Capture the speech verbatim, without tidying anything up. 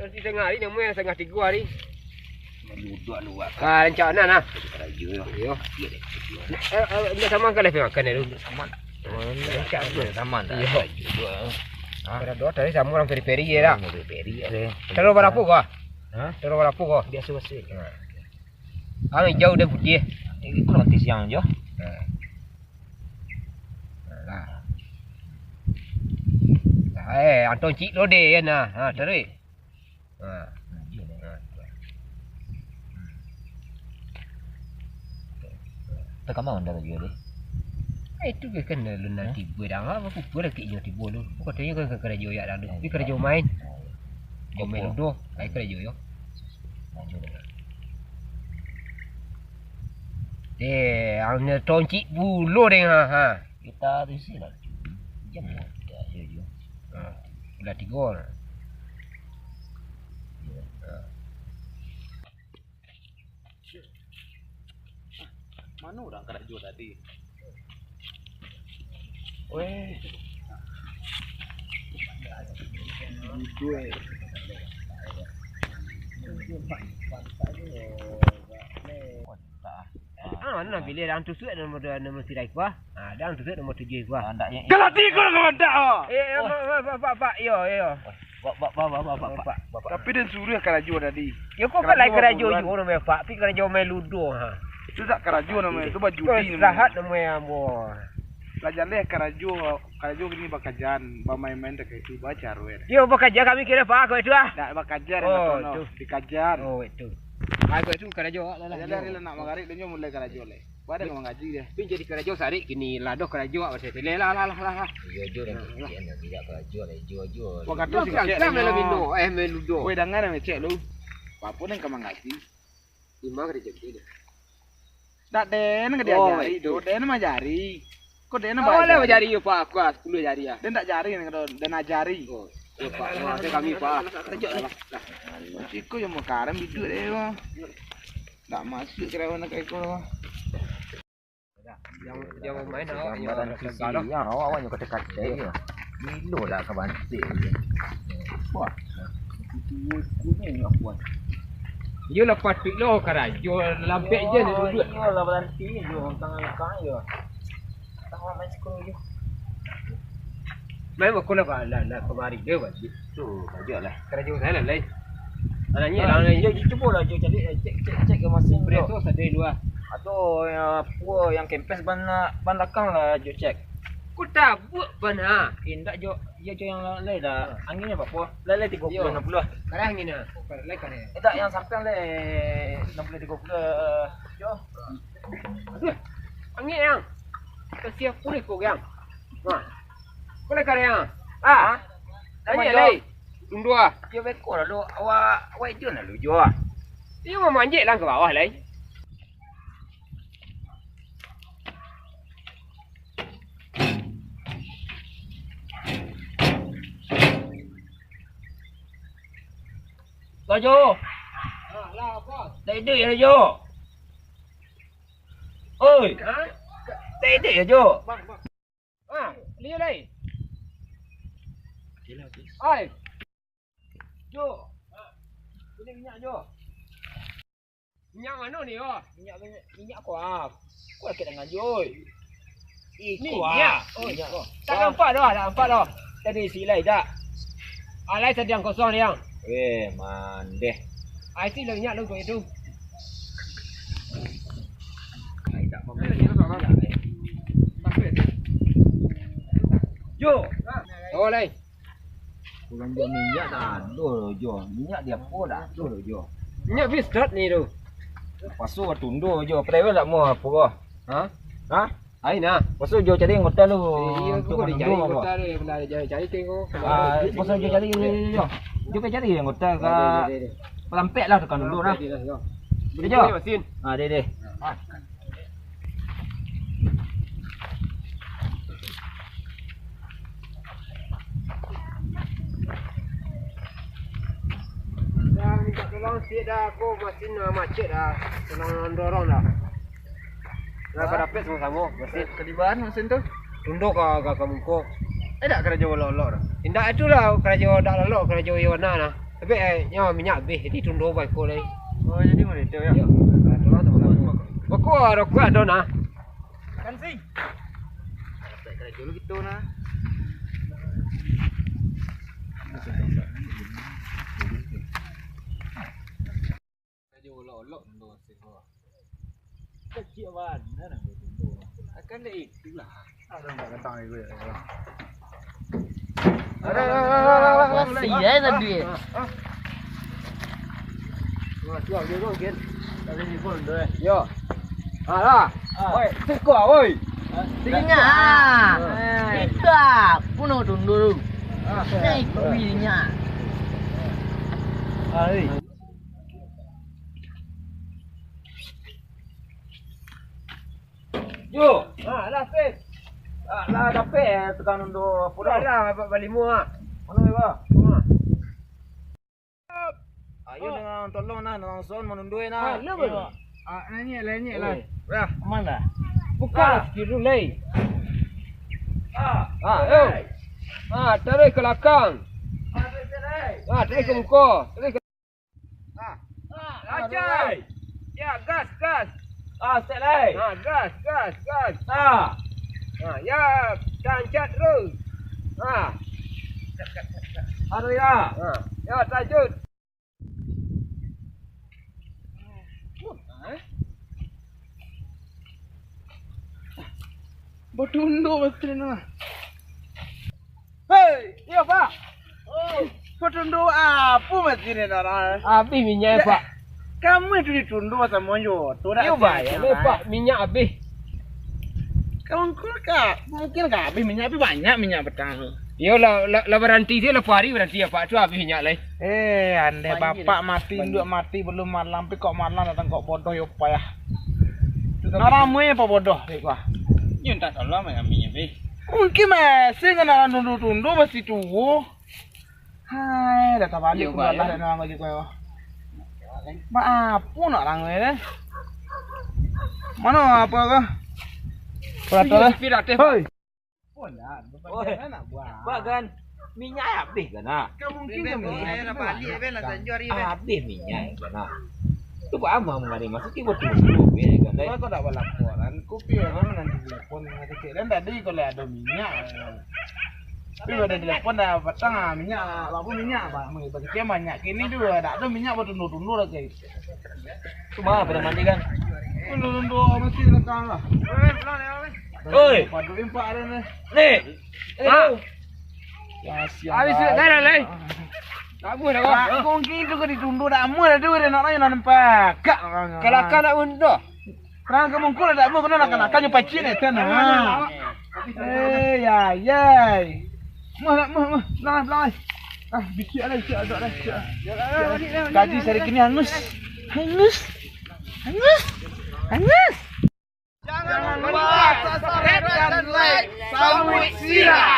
Nanti tangah hari, namuah tangah tigo hari. Duduk anu, Wak. Ah, rancak nah, nah. Karajo, yo. Yo. Yo, deh. Eh, eh, indak samo ka lah makan dulu. Samo. Rancak tu. Samo dah. Yo. Karajo, ah. Karajo tadi samo urang peri-peri je lah. Urang peri-peri je. Telur barapo ko? Hah? Telur barapo ko? Biaso-biaso. Nah. Ang ijau dan putiah. Eh, iko lah manti siang jo. Nah. Nah. Nah, eh, antong cik lo deh, ya, nah. Ha, tarik. Ha. Nah. Takama anda lagi, deh. Eh, itu ke kan lu nak tiba dah, apa, apa lagi inyo tiba lu. Aku katanya kan karajo ya dah tu. Tapi karajo main. Kau main ludo, ai karajo yo. Maju dengan. Eh, ang nyo toncik pulo deh, ha, ha. Kita tu isi lah. Jam muda je, je. Ha, udah tiga orang. Ya. Ha. Mano urang karajo tadi? Weh. Ah, mano lah pilih, dah ang tusuak nomor dua, nomor tiga ikua. Ah, dah ang tusuak nomor tujuh ikua. Kalau tigo lah kau andak, ah. Eh, eh, pak, pak, pak, pak, pak, yo, yo, yo. Pak, pak, pak, pak, pak, pak, pak, pak. Tapi den suruah karajo tadi. Yo, kau kan lai karajo juo namonyo, Pak. Pi karajo main ludo, ha. Itu tak karajo namonyo, itu bajudi namonyo. Istirahat namonyo, ambo. Lah jaleh karajo, karajo kini bakajan, bamain-main tak itu, bacaruan. Yo, bakaja kami kira, Pak, kau itu, ah. Nak bakaja, oh, itu. Dikaja. Oh, itu. Ah, kau itu karajo, lah, lah. Jaleh, lah, nak magarik, dia mulai karajo, leh. Badan mangaji dia. Pi jadi karajo sarik kini, lah doh karajo awak masih pilih lah, lah, lah, lah, lah. Iyo jo, dan pikiran dan tidak karajo lah, ijo ajo. Wah, kata si kecek lah main domino, eh, main ludo. Weh, dangan lah, cek lu. Apo nan ka mangaji? Lima kali jadi dia. Tak den ka diajari tu, den majari. Kok den lah majari, yo, Pak, aku lah sepuluh jari, ah. Den tak jari ni, den ajari. Oh, yo, Pak, yo, ada kami, Pak. Kejap lah. Siko yang makaran biduk deh, Bang. Tak masuk kerawan nak ikut, Bang. Yang, yang main awak, yang gambaran fisik, yang awak, awak nyo kata-kata je. Bilo lah ka bantik je. Wah. Iyo lah, patuik lo karajo lambek je nak duduak. Iyo lah, baranti je, tangan lekang je. Tangan main sikul je. Main bakul lah, Pak. Lah, lah, kamari dia balik. Tu, karajo lah. Karajo salah, lain. Anak ni, ah, lah, lain. Yo, cubo lah, Jo, cari, eh, cek, cek, cek ke masing, Jo. Preso sadai dua. Atau, ya, apo yang kempes ban, ban lakang lah, Jo, cek. Ku tabuak ban, ha? Indak, Jo. Yo, Jo, yang lain dah. Ha. Anginnyo barapo? Lain-lain tigo puluah, anam puluah. Kareh anginnyo. Oh, lain kareh. Indak, yang sampiang lai, anam puluah tigo puluah, Jo. Aduh, angin, yang. Kasih aku ni, kau, yang. Ha. Kau lai kareh, yang. Ah. Ha? Tanya lai. Tunduk ah. Yo, beko lah, lo. Awak, awak ijo lah, lo, Jo. Iyo mamanjek lah ka bawah lai. Lah, Jo. Dak iduik yo, Jo. Oi. Ha? Dak iduik yo, Jo. Bang, bang. Ah, liu lai. Ai. Jo. Bali minyak, Jo. Minyak mano ni, yo? Minyak, minyak, minyak ko, ah. Ko lah kek tangan, Jo, oi. Ih, ko, ah. Minyak? Oi, minyak ko. Tak nampak doh, tak nampak doh. Tadi isi lai, tak? Alai sadiang kosong, diang. Weh, mandeh. Ai, isi lah minyak lu, kok itu. Ai, tak apa. Jo. Oh, lai. Urang jual minyak dak ado doh, Jo. Minyak di apo dak ado doh, Jo. Minyak bis dat ni tu. Paso tundo, Jo. Prewel dak mau apo ko? Ha? Ha? Ai nah. Paso Jo cari anggota lu. Iyo, untuk ko dicari anggota tu, yang pernah cari-cari tengok. Ah, paso Jo cari, Jo. Jo cari anggota ka. Palampek lah tukang dulu nah. Palampek lah, Jo. Boleh Jo? Masin. Ah, deh, deh. Ah. Dah, minta tolong sikit dah, aku masin, ah, macet dah. Tolong dorong dah. Dah, pada pet sama-sama, masin. Kalibaran masin tu? Tunduk ka, ka, ka muko. Eh, dak karajo lalok-lalok dah. Indak, itulah karajo dak lalok, karajo iyo bana dah. Tapi, eh, nyo minyak abih, jadi tundo bako lai. Oh, jadi model tu, yo? Yo. Ah, tolong, tolong. Bako rokok ado nah. Kan sih. Kerja dulu gitu nah. Kerja olok-olok tundo sih. Kecik bana nak tundo. Akan dek itulah. Ada, ada, ada, ada, ada, ada, ada. Masih, eh, tadi. Ah, ah. Wah, tuang dia tu, Gen. Tadi ni pun tu, eh. Yo. Ah, lah. Ah. Oi, teko, oi. Ah. Tinggal. Ah. Itu ah, puno tundo tu. Ah. Naik kuinya. Ah, eh. Yo, ha, lah, Fik. Ha, lah dapek, eh, tukang nundo apo dah? Lah, lah, ba-, balimo, ha. Mano, yo, bah? Ha. Ayo, oh. Nang tolong nah, nang son manundo nah. Ha, lah, bah. Iyo. Ah, nanyek lah, nanyek lah. Oi. Lah. Aman lah. Buka lah, sikit dulu, lai. Ha. Ha, yo. Ha, tarik ka balakang. Ha, tarik ka muko. Tarik ka Ah. Ah, lancar. Ya, gas, gas. Ah, set lai. Ah, gas, gas, gas. Ah. Ah, ya, tancap terus. Ah. Tarik lah. Ah, ya, lanjut. Batundo batin lah. Hei, iyo, Pak. Oh, patundo apo mati ni, Nara? Abih minyak, Pak. Kami tu ditundo samo jo. Tu dak. Iyo, Pak. Minyak abih. Kawan kau ka, mungkin ka abih minyak, tapi banyak minyak petang tu. Iyo lah, lah, lah baranti dia, lah hari baranti, Pak. Tu abih minyak lai. Eh, andai bapak mati, induak mati, belum malam, tapi kok malam datang kok bodoh, yo payah. Nak ramai apa bodoh, Pak? Yo, entah tolong, Pak, kami, Pak. Mungkin masih kena tundo-tundo, masih tuo. Hai, dah tabalik. Iyo, Pak, lah, yo. Dah nang lagi kau. Mak, apo nak rangai deh? Mano apo kau? Peraturan. Hoi. Oi, Pak Gan, minyak abih kan, ah? Kan mungkin kan minyak. Abih minyak kan, ah? Tu buat apo mangari masuk tibo tu, abih kan, dai? Kau dak balaporan, kopi orang nanti telepon, kecek dan tadi kalau ado minyak. Tapi ado telepon dah patang, ah, minyak, apo minyak, Pak? Bagi banyak. Kini tu dak ado minyak, batundo-tundo lah, guys. Cuma pada mandi kan? Tundo-tundo masih lekang lah. Oi. Padu impak ada ni. Ni. Pak. Habis sudah dah, lai. Tak amuah dah, Pak. Kongki tu kau ditundo, tak amuah dah tu, dah nak lain, nak nampak. Kak. Kalau kau nak unduh. Perang ka mungkul dak amuah, kena nak, nak kanyo pacik ni, kan. Eh, ya, ya. Mah, mah, mah. Pelan, pelan. Ah, bicik lah, bicik agak dah, bicik. Kaji sari kini hangus. Hangus. Hangus. Hangus. Jangan lupa subscribe dan like Samuik Sira.